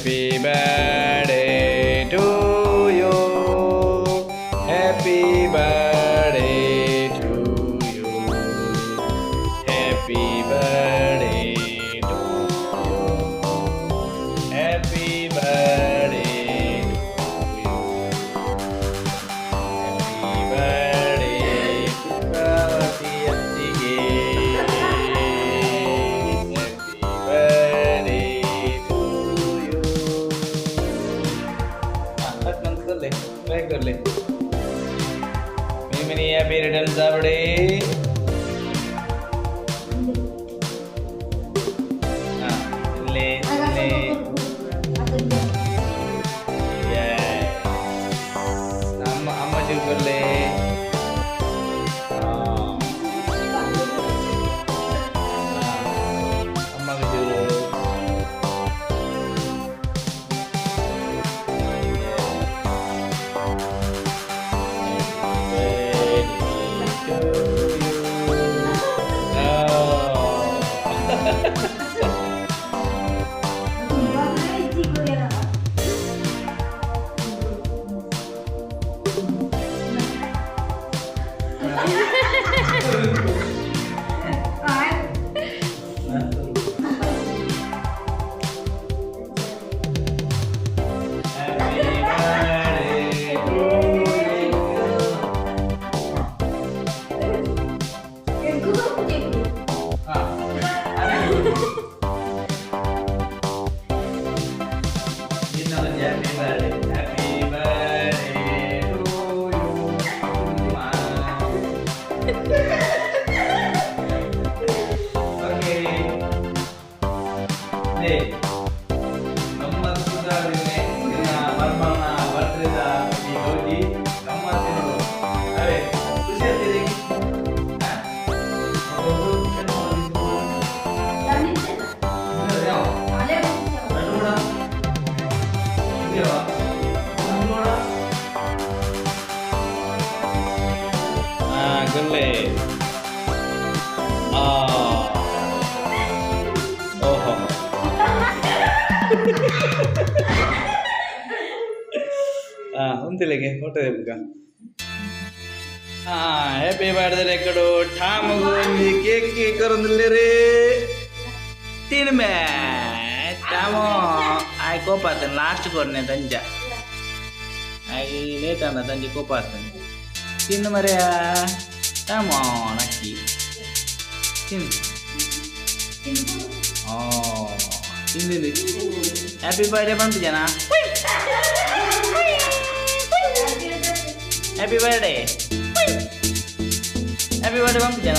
Happy birthday to you. Happy birthday to you. Happy birthday to you. Happy birthday to you. Happy birthday Sukhavati ಅತ್ತಿಗೆ. Happy birthday to you. Cut ಮಂತಲ್ಲೇ try करले. Many many happy returns of day. ಹಾ, ಇಲ್ಲೇ ಇಲ್ಲೇ. Yes. ಅಮ್ಮ ಅಮ್ಮ ಚೂರು. ಹಾ, ಅಮ್ಮಗೆ ಚೂರು. Happy birthday to you. Oh. Happy birthday to you. ಹಾ. ಇನ್ನೊಂದು happy birthday, happy birthday to you. Okay. ಲೇ, ಗಮ್ಮತ್ತು ಸುಧಾರಣೆ ನಿನ್ನ ಮರ್ಮನ ಬರ್ತ್ಡೇದ ಈ ಗೌಜಿ ಗಮ್ಮತ್ತು ನೋಡು. ಅರೆ, ಖುಷಿ ಆಗ್ತೀರಿ? ಹಾ? ಹೌದು, ಯಾವ? ನೋಡ. ಇದೆಯಾ? ನೋಡ. ಹಾ, ಗುಲ್ಲೆ. ಆ. ಓಹೋ. ಆ, ಉಂತಿಲೆಗೆ ಫೋಟೋ ಬೇಕಾ? ಹಾ, ಹ್ಯಾಪಿ ಬರ್ತ್ಡೇ ಲೆಕ್ಕಡು. ಠಾಮಗು ಒಂಜಿ ಕೇಕ್ ಕೇಕ್ ಕೊರೊಂದುಲ್ಲೆರ್. ತಿನ್ಮೆ ಠಾಮೋ. ಆಯ್ ಕೋಪ ಆತನ ಲಾಸ್ಟ್ ಕೊರ್ನೆ ತಂಜ. ಆಯ್ ಲೇಟ್ ಅಂದ ತಂಜಿ ಕೋಪ ಆತನ. ತಿನ್ನು ಮರೆಯ ಠಾಮೋ. ನಕ್ಕಿ ತಿನ್ನು. ಓ, ತಿಂದಿದ್ದು. ಹ್ಯಾಪಿ ಬರ್ತ್ಡೇ ಬಂತು ಜನ. ಹ್ಯಾಪಿ ಬರ್ತ್ಡೇ, ಹ್ಯಾಪಿ ಬರ್ತ್ಡೇ ಬಂತು ಜನ.